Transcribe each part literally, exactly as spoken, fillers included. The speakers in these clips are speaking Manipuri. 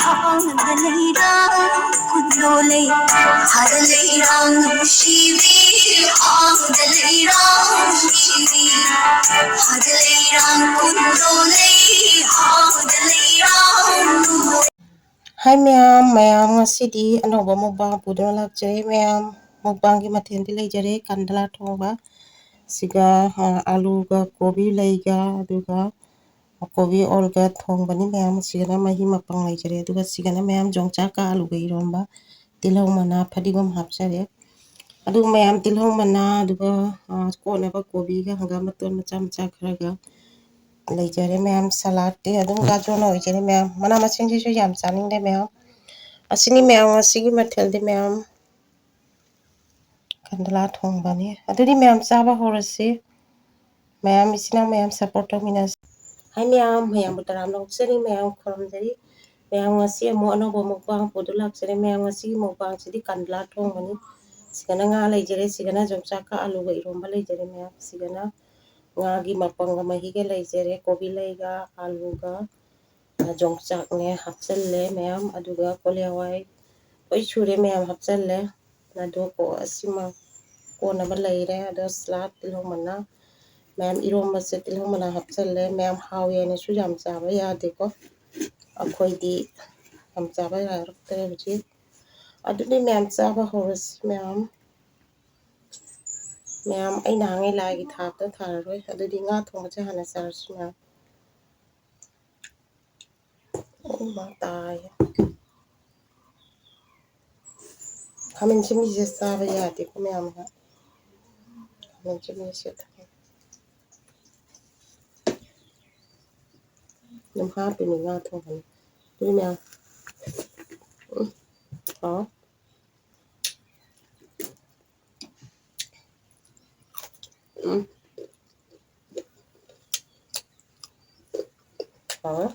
ꯍꯥꯎꯅ ꯂꯩꯔꯥꯡ ꯀꯨꯟꯗꯣ ꯂꯩ, ꯍꯥꯏꯔ ꯂꯩꯔꯥꯡ ꯅꯨꯡꯁꯤꯕꯤ, ꯍꯥꯎꯅ ꯂꯩꯔꯥꯡ ꯅꯨꯡꯁꯤꯕꯤ, ꯍꯥꯏꯔ ꯂꯩꯔꯥꯡ ꯀꯨꯟꯗꯣ ꯂꯩ, ꯍꯥꯎꯅ ꯂꯩꯔꯥꯡ ꯅꯨꯡꯗꯣ꯫ ꯍꯥꯏ ꯃꯌꯥꯝ, ꯃꯌꯥꯝ ꯉꯁꯤꯗꯤ ꯑꯅꯧꯕ mukbang ꯄꯨꯗꯨꯅ ꯂꯥꯛꯆꯔꯦ ꯃꯌꯥꯝ꯫ Mukbangꯒꯤ ꯃꯊꯦꯜꯗꯤ ꯂꯩꯖꯔꯦ, ꯀꯟꯗꯂꯥ ꯊꯣꯡꯕ, ꯁꯤꯒ, ꯑ, ꯑꯂꯨꯒ ꯀꯣꯕꯤ ꯂꯩꯒ, ꯑꯗꯨꯒ ꯀꯣꯕꯤ ꯑꯣꯜꯒ ꯊꯣꯡꯕꯅꯤ ꯃꯌꯥꯝ꯫ ꯁꯤꯒꯅ ꯃꯍꯤ ꯃꯄꯪ ꯂꯩꯖꯔꯦ, ꯑꯗꯨꯒ ꯁꯤꯒꯅ ꯃꯌꯥꯝ ꯌꯣꯡꯆꯥꯛꯀ ꯑꯂꯨꯒ ꯏꯔꯣꯝꯕ, ꯇꯤꯜꯍꯧ ꯃꯅꯥ, ꯐꯗꯤꯒꯣꯝ ꯍꯥꯞꯆꯔꯦ꯫ ꯑꯗꯨꯒ ꯃꯌꯥꯝ ꯇꯤꯜꯍꯧ ꯃꯅꯥ, ꯑꯗꯨꯒ, ꯑ, ꯀꯣꯠꯅꯕ ꯀꯣꯕꯤꯒ ꯍꯪꯒꯥꯝ ꯃꯇꯣꯟ ꯃꯆꯥ ꯃꯆꯥ ꯈꯔꯒ ꯂꯩꯖꯔꯦ ꯃꯌꯥꯝ꯫ Saladꯇꯤ ꯑꯗꯨꯝ ꯒꯥꯖꯔꯅ ꯑꯣꯏꯖꯔꯦ ꯃꯌꯥꯝ꯫ ꯃꯅꯥ ꯃꯁꯤꯡꯁꯤꯁꯨ ꯌꯥꯝ ꯆꯥꯅꯤꯡꯗꯦ ꯃꯌꯥꯝ꯫ ꯑꯁꯤꯅꯤ ꯃꯌꯥꯝ ꯉꯁꯤꯒꯤ ꯃꯊꯦꯜꯗꯤ ꯃꯌꯥꯝ꯫ ꯀꯟꯗꯂꯥ ꯊꯣꯡꯕꯅꯤ꯫ ꯑꯗꯨꯗꯤ ꯃꯌꯥꯝ ꯆꯥꯕ ꯍꯧꯔꯁꯤ꯫ ꯃꯌꯥꯝ ꯏꯆꯤꯟ ꯏꯅꯥꯎ ꯃꯌꯥꯝ support ꯇꯧꯃꯤꯟꯅꯁꯤ꯫ ꯍꯥꯏ ꯃꯌꯥꯝ, ꯃꯌꯥꯝꯕꯨ ꯇꯔꯥꯝꯅ ꯑꯣꯛꯆꯔꯤ, ꯃꯌꯥꯝ ꯈꯨꯔꯨꯝꯖꯔꯤ꯫ ꯃꯌꯥꯝ ꯉꯁꯤ ꯑꯃꯨꯛ ꯑꯅꯧꯕ mukbang ꯄꯨꯗꯨ ꯂꯥꯛꯆꯔꯦ꯫ ꯃꯌꯥꯝ ꯉꯁꯤꯒꯤ mukbangꯁꯤꯗꯤ ꯀꯟꯗꯂꯥ ꯊꯣꯡꯕꯅꯤ꯫ ꯁꯤꯒꯅ ꯉꯥ ꯂꯩꯖꯔꯦ, ꯁꯤꯒꯅ ꯌꯣꯡꯆꯥꯛꯀ ꯑꯂꯨꯒ ꯏꯔꯣꯝꯕ ꯂꯩꯖꯔꯦ ꯃꯌꯥꯝ꯫ ꯁꯤꯒꯅ ꯉꯥꯒꯤ ꯃꯄꯪꯒ ꯃꯍꯤꯒ ꯂꯩꯖꯔꯦ, ꯀꯣꯕꯤ ꯂꯩꯒ ꯑꯂꯨꯒ ꯌꯣꯡꯆꯥꯛꯅꯦ ꯍꯥꯞꯆꯜꯂꯦ ꯃꯌꯥꯝ, ꯑꯗꯨꯒ ꯀꯣꯂꯤ ꯍꯋꯥꯏ ꯂꯣꯏ ꯁꯨꯔꯦ ꯃꯌꯥꯝ ꯍꯥꯞꯆꯜꯂꯦ꯫ ꯑꯗꯣ ꯀꯣ ꯑꯁꯤꯃ ꯀꯣꯟꯅꯕ ꯂꯩꯔꯦ꯫ ꯑꯗꯣ salad ꯇꯤꯜꯍꯧ ꯃꯅꯥ, ꯃꯌꯥꯝ ꯏꯔꯣꯝꯕꯁꯦ ꯇꯤꯜꯍꯧ ꯃꯅꯥ ꯍꯥꯞꯆꯜꯂꯦ ꯃꯌꯥꯝ꯫ ꯍꯥꯎꯋꯦꯅꯁꯨ ꯌꯥꯝ ꯆꯥꯕ ꯌꯥꯗꯦꯀꯣ, ꯑꯩꯈꯣꯏꯗꯤ ꯌꯥꯝ ꯆꯥꯕ ꯌꯥꯔꯛꯇ꯭ꯔꯦ ꯍꯧꯖꯤꯛ꯫ ꯑꯗꯨꯗꯤ ꯃꯌꯥꯝ ꯆꯥꯕ ꯍꯧꯔꯁꯤ ꯃꯌꯥꯝ꯫ ꯃꯌꯥꯝ ꯑꯩ ꯅꯍꯥꯟꯉꯩ ꯂꯥꯏꯒꯤ ꯊꯥꯕꯗ ꯊꯥꯔꯔꯣꯏ꯫ ꯑꯗꯨꯗꯤ ꯉꯥ ꯊꯣꯡꯕꯁꯦ ꯍꯥꯟꯅ ꯆꯥꯔꯁꯤ ꯃꯌꯥꯝ꯫ ꯏꯃꯥ ꯇꯥꯏ꯫ ꯈꯥꯃꯦꯟ ꯑꯁꯤꯟꯕꯤꯁꯦ ꯆꯥꯕ ꯌꯥꯗꯦꯀꯣ ꯃꯌꯥꯝ꯫ ꯈꯥꯃꯦꯟ ꯑꯁꯤꯟꯕꯤꯁꯦ ꯑꯗꯨꯝ ꯍꯥꯞꯄꯤꯅꯦ ꯉꯥ ꯊꯣꯡꯕꯅꯤ꯫ ꯑꯗꯨ ꯃꯌꯥꯝ꯫ ꯎꯝ꯫ ꯍꯥꯎ꯫ ꯎꯝ꯫ ꯍꯥꯎ꯫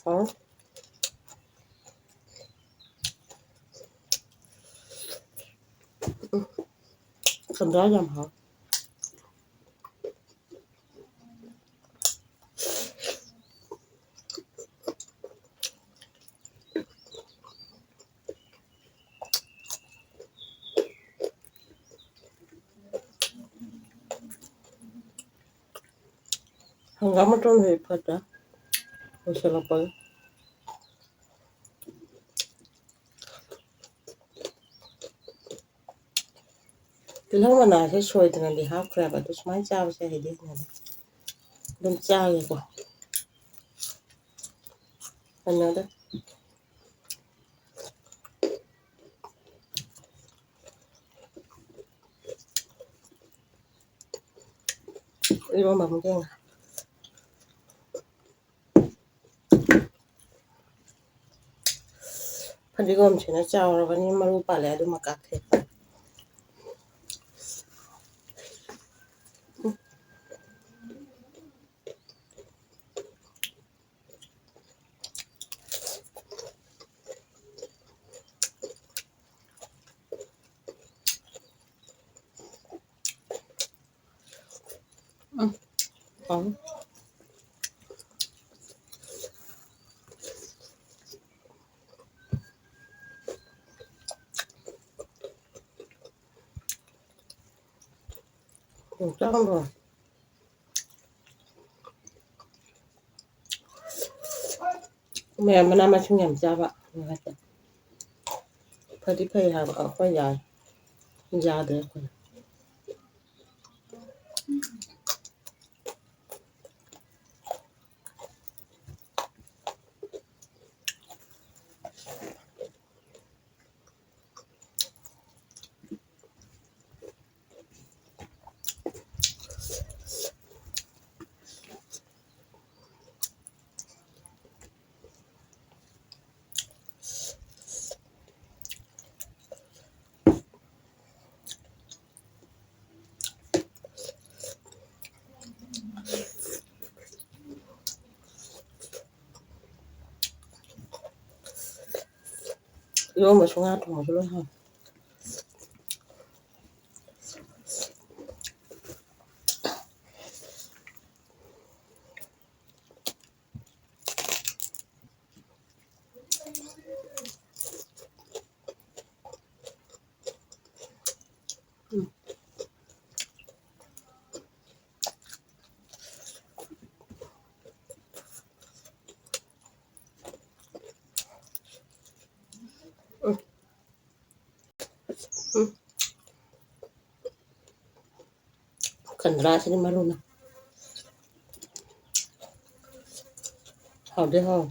ꯍꯥꯎ꯫ ꯎꯝ꯫ ꯆꯝꯊ꯭ꯔꯥꯛ ꯌꯥꯝ ꯍꯥꯎ꯫ ꯍꯪꯒꯥꯝ ꯃꯇꯣꯟ ꯍꯦꯛ ꯐꯠꯇ ꯂꯣꯏꯁꯤꯜꯂꯛꯄꯒꯤ꯫ ꯇꯤꯜꯍꯧ ꯃꯅꯥꯁꯦ ꯁꯣꯏꯗꯅꯗꯤ ꯍꯥꯞꯈ꯭ꯔꯦꯕ, ꯑꯗꯨ ꯁꯨꯃꯥꯏꯅ ꯆꯥꯕꯁꯦ ꯍꯩꯗꯤ ꯍꯩꯅꯗꯦ꯫ ꯑꯗꯨꯝ ꯆꯥꯒꯦꯀꯣ꯫ ꯍꯩꯅꯗꯦ꯫ ꯏꯔꯣꯝꯕ ꯑꯃꯨꯛ ꯌꯦꯡꯉꯦ꯫ ꯐꯗꯤꯒꯣꯝꯁꯤꯅ ꯆꯥꯎꯔꯕꯅꯤ, ꯃꯔꯨ ꯄꯥꯜꯂꯦ, ꯑꯗꯨꯃ ꯀꯛꯊꯠꯄ꯫ ꯎꯝ꯫ ꯍꯥꯎ꯫ ꯌꯣꯡꯆꯥꯛ ꯑꯃ꯫ ꯃꯌꯥꯝ ꯃꯅꯥ ꯃꯁꯤꯡ ꯌꯥꯝ ꯆꯥꯕ ꯅꯨꯡꯉꯥꯏꯇꯦ꯫ ꯐꯗꯤ ꯐꯩ ꯍꯥꯏꯕ ꯑꯩꯈꯣꯏ ꯌꯥꯏ꯫ ꯌꯥꯗ꯭ꯔꯦ ꯑꯩꯈꯣꯏ꯫ ꯏꯔꯣꯝꯕꯁꯨ ꯉꯥ ꯊꯣꯡꯕꯁꯨ ꯂꯣꯏ ꯍꯥꯎꯏ꯫ ꯎꯝ꯫ ꯎꯝ꯫ ꯀꯟꯗ꯭ꯔꯥꯁꯤꯅ ꯃꯔꯨꯅ꯫ ꯍꯥꯎꯗꯤ ꯍꯥꯎ꯫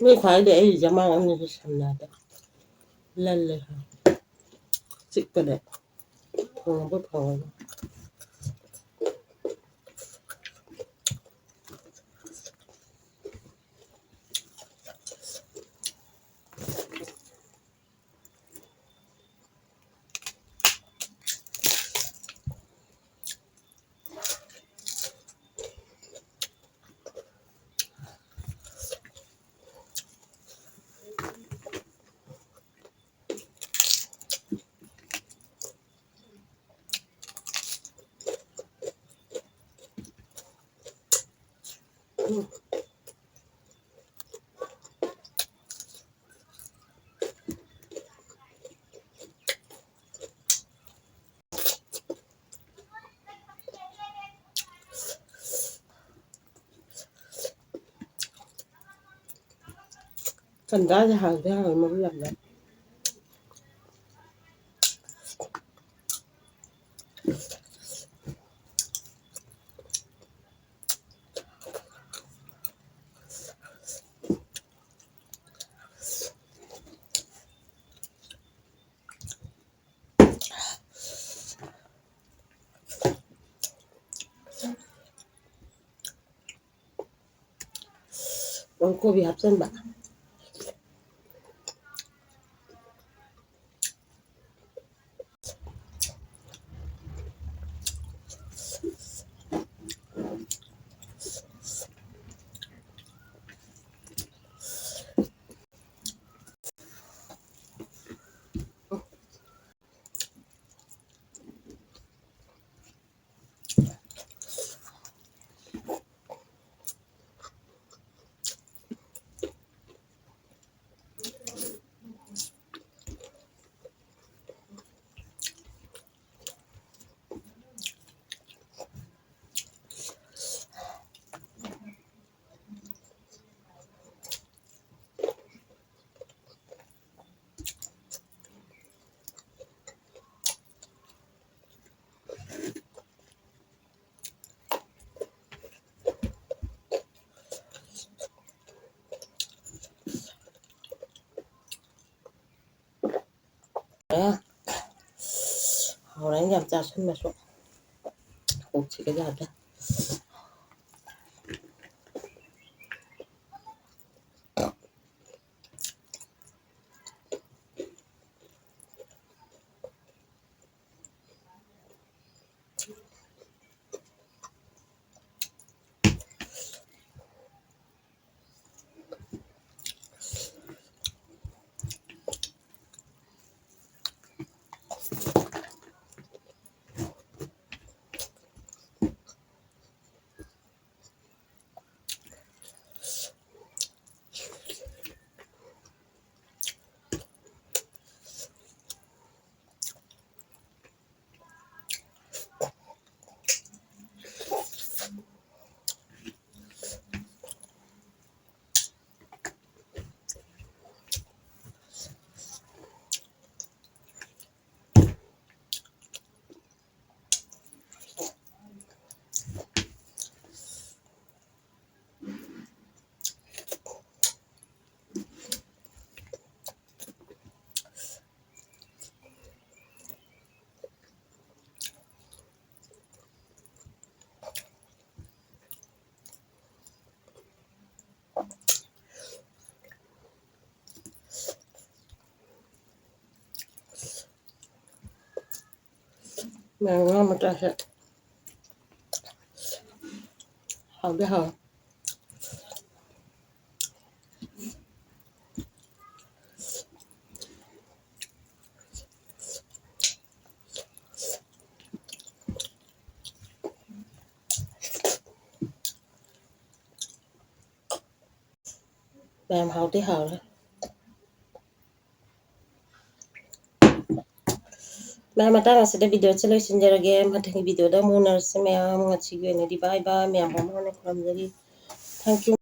ꯅꯣꯏ ꯈ꯭ꯋꯥꯏꯗꯤ ꯑꯩ ꯌꯥꯃꯥꯡ ꯑꯅꯤꯁꯦ ꯁꯝꯅꯗ ꯂꯜꯂꯦ ꯍꯥꯏ꯫ ꯆꯤꯛꯄꯗ ꯐꯪꯕ ꯐꯪꯉꯒ꯫ ꯁꯟꯗꯥꯁꯦ ꯍꯥꯡꯗꯤ ꯍꯥꯡꯉꯦ, ꯃꯔꯨ ꯌꯥꯝꯅ꯫ ꯀꯣꯕꯤ ꯍꯥꯞꯆꯤꯟꯕ꯫ ꯍꯥꯎꯔꯦ꯫ ꯌꯥꯝ ꯆꯥꯁꯟꯕꯁꯨ꯫ ꯀꯣꯛ ꯆꯤꯛꯑꯦ ꯌꯥꯗ꯭ꯔꯦ꯫ ꯃꯌꯥꯝ ꯉꯥ ꯃꯆꯥꯁꯦ ꯍꯥꯎꯗꯤ ꯍꯥꯎꯋꯦ꯫ ꯃꯌꯥꯝ ꯍꯥꯎꯗꯤ ꯍꯥꯎꯔꯦ꯫ ꯃꯌꯥꯝ, ꯃꯇꯥꯡ ꯑꯁꯤꯗ video ꯁꯦ ꯂꯣꯏꯁꯤꯟꯖꯔꯒꯦ꯫ ꯃꯊꯪꯒꯤ video ꯗ ꯑꯃꯨꯛ ꯎꯅꯔꯁꯤ ꯃꯌꯥꯝ꯫ ꯉꯁꯤꯒꯤ ꯑꯣꯏꯅꯗꯤ bye bye꯫ ꯃꯌꯥꯝꯕꯨ ꯑꯃꯨꯛ ꯍꯟꯅ ꯈꯨꯔꯨꯝꯖꯔꯤ꯫ Thank you꯫